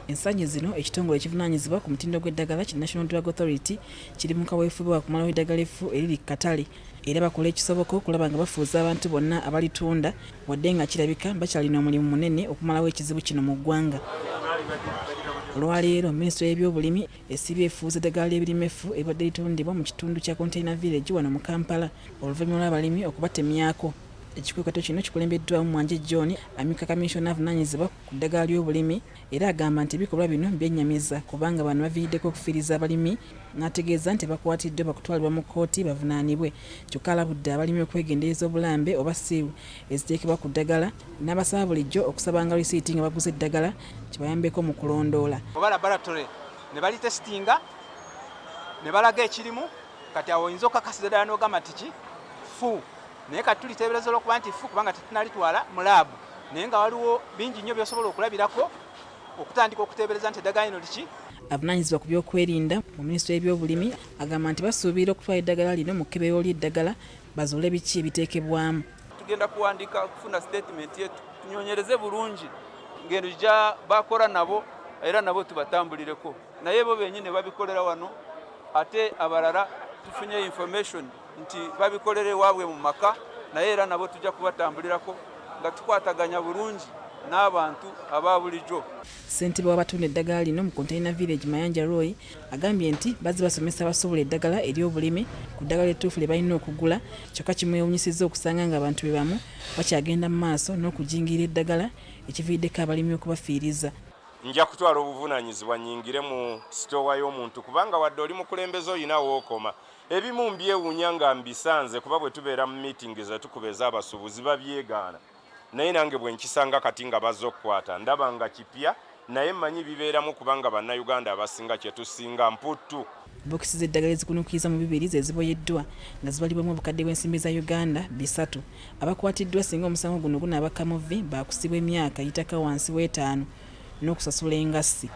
Ensangi zino ekitongole ekivunaanyizibwa ku mutindo gw'eddagala ki National Drug Authority kiri mu kaweefube wa kumalawo eddagala effu eriri ku katale era bakola ekisoboka okulaba nga bafuuza abantu bonna abalitunda wadde nga kirabika bakyalina omulimu munene okumalawo ekizibu kino mu ggwanga. Olwaleero minisitule y'ebyobulimi esiibye efuuza eddagala ly'ebirime effu eribadde litundibwa mu kitundu kya Container Village wano mu Kampala oluvannyuma lw'abalimi okubatemyako. Ekikwekweto kino kikulembeddwamu Mwanje John amyuka kaminsona avunaanyizibwa ku ddagala ly'obulimi era agamba nti ebikolwa bino byennyamiza kubanga bano baviiriddeko okufiiriza abalimi n'ategeeza nti abakwatiddwa bakutwalibwa mu kkooti bavunaanibwe. Kyokka alabudde abalimi okwegendereza obulambe oba seal eziteekebwa ku ddagala n'abasaba bulijjo okusabanga risiiti nga baguze eddagala kibayambeko mu kulondoola. Oba laboratory ne balitesitinga ne balaga ekirimu kati awo oyinza okukakasiza ddala n'ogamba nti ki ffu. Naye kati tuliteebereza olwokuba nti ffu kubanga tetunalitwala mu laabu, naye nga waliwo bingi nnyo by'osobola okulabirako okutandika okuteebereza nti eddagala lino liki. Avunaanyizibwa ku by'okwerinda mu minisitule y'ebyobulimi agamba nti basuubira okutwala eddagala lino mu kkebero ly'eddagala bazuule biki ebiteekebwamu. Tugenda kuwandiika kufuna sitatimenti ye tunyonyereze bulungi ng'eno gya bakora nabo era nabo tubatambulireko, naye bo benyini babikolera wano ate abalala tufunye information nti babikolera ewaabwe mu maka, naye era nabo tujja kubatambulirako nga tukwataganya bulungi n'abantu aba bulijjo. Ssentebe w'abatunda eddagala lino mu Container Village Mayanja Roy agambye nti bazze basomesa abasuubula eddagala ery'obulimi ku ddagala ettuufu lye balina okugula kyokka kimwewuunyisizza okusanga ng'abantu be bamu bakyagenda mu maaso n'okujingirira eddagala ekiviiriddeko abalimi okubafiiriza. Nja kutwala obuvunaanyizibwa nnyingire mu sitoowa y'omuntu kubanga wadde oli mukulembeze olina w'okoma. Ebimu mbyewuunya nga mbisanze kuba bwe tubeera mu meeting ze tukuba ez'abasuubuzi babyegaana naye nange bwe nkisanga kati nga bazze okukwata ndaba nga kipya naye mmanyi bibeeramu kubanga Bannayuganda abasinga kye tusinga mputtu. Bokisi z'eddagala ezikunuukiriza mu bibiri ze ziboyeddwa nga zibalibwamu obukadde bw'ensimbi za Uganda bisatu. Abakwatiddwa singa omusango guno gunaabakka mu vvi baakusibwa emyaka egitaka wansi w'etaano n'okusasula engassi.